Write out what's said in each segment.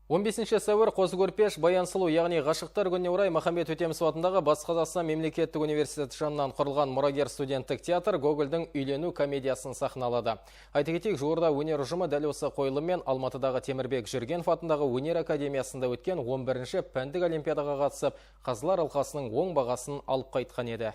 15 сәуір Қозы Көрпеш Баян Сұлу, яғни ғашықтар күніне орай Махамбет Өтемісов атындағы Батыс Қазақстан мемлекеттік университеті жанынан құрылған Мұрагер студенттік театр Гогольдің «Үйлену» комедиясын сахналады. Айта кетейік, жуырда өнер ұжымы дәл осы қойылыммен Алматыдағы Темірбек Жүргенов атындағы өнер академиясында өткен 11-ші пәндік олимпиадаға қатысып, қазылар алқасының оң бағасын алып қайтқан еді.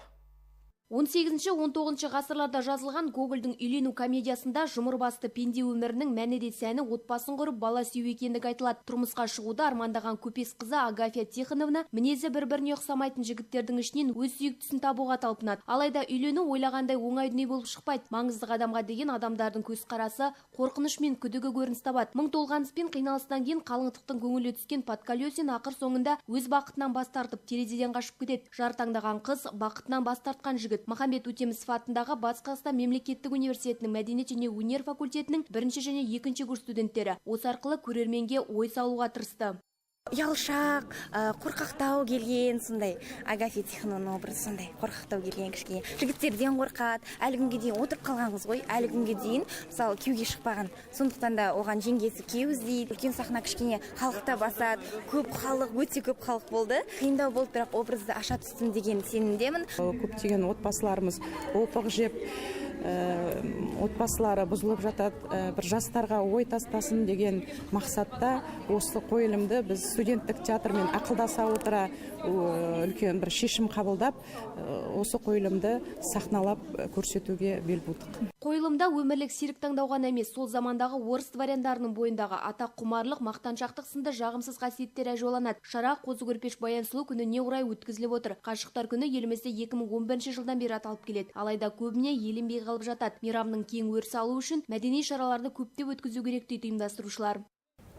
18-19 ғасырларда жазылған Гогольдің «Үйлену» комедиясында жұмыр басты пенде өмірінің мәні де сәні отбасын құрып, бала сүю екендігі айтылады. Тұрмысқа шығуды армандаған көпес қызы Агафья Тихоновна мінезі бір-біріне ұқсамайтын жігіттердің ішінен өз сүйіктісін табуға талпынады. Алайда үйлену ойлағандай оңай дүние болып шықпайды. Маңызды қадамға деген адамдардың көзқарасы, қорқыныш мен күдігі көрініс табады. Мың толғаныс пен қиналыстан кейін қалыңдықтың көңілі түскен Подколесин ақыр соңында өз бақытынан бас тартып, терезеден қашып кетеді. Жар таңдаған қыз, бақытынан бас тартқан жігіт. Махамбет Өтемісов атындағы Батыс Қазақстан мемлекеттік университетінің мәдениет және өнер факультетінің бірінші және екінші курс студенттері осы арқылы көрерменге ой салуға тырысты. Ұялшақ, қорқақтау келген сондай Агафья Тихоновнаның образы, сондай қорқақтау келген, кішкене жігіттерден қорқады. Әлі күнге дейін отырып қалған қыз ғой, әлі күнге дейін, мысалы, күйеуге шықпаған. Сондықтан да оған жеңгесі күйеу іздейді. Үлкен сахна, кішкене халықта басады, көп халық, өте көп халық болды. Қиындау болды, бірақ образды аша түстім деген сенімдемін. Көптеген отбасыларымыз опық жеп, отбасылары бұзылып жатады. Бір жастарға ой тастасын деген мақсатта осы қойылымды біз студенттік театрмен ақылдаса отыра, үлкен бір шешім қабылдап, осы қойылымды сахналап көрсетуге бел будық. Қойылымда өмірлік серік таңдау ғана емес, сол замандағы орыс дворяндарының бойындағы атақ құмарлық, мақтаншақтық сынды жағымсыз қасиеттер әжуаланады. Шара Қозы Көрпеш Баян Сұлу күніне орай өткізіліп отыр. Ғашықтар күні елімізде 2011 жылдан бері аталып келеді. Алайда көбіне еленбей қалып жатады. Мейрамның кең өріс алуы үшін мәдени шараларды көптеп өткізу керек дейді ұйымдастырушылар.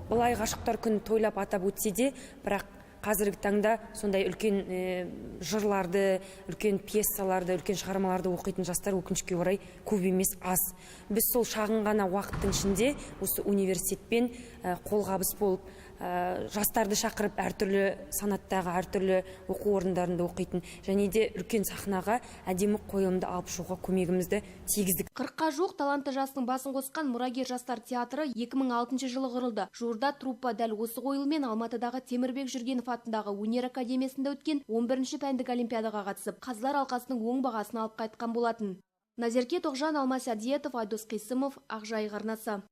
Былай ғашықтар күнін тойлап атап өтсе де, бірақ қазіргі таңда сондай үлкен жырларды, үлкен пьесаларды, үлкен шығармаларды оқитын жастар, өкінішке орай, көп емес, аз. Біз сол шағын ғана уақыттың ішінде осы университетпен қолғабыс болып, жастарды шақырып, әртүрлі санаттағы, әртүрлі оқу орындарында оқитын және де үлкен сахнаға әдемі қойылымды алып шығуға көмегімізді тигіздік. 40-қа жуық талантты жастың басын қосқан Мұрагер жастар театры 2006 жылы құрылды. Жуырда труппа дәл осы қойылыммен Алматыдағы Темірбек Жүргенов атындағы өнер академиясында өткен 11-ші пәндік олимпиадаға қатысып, қазылар алқасының оң бағасын алып қайтқан болатын. Назерке Тоғжан, Алмас Әдиетов, Айдос Қисымов, Ақжайық арнасы.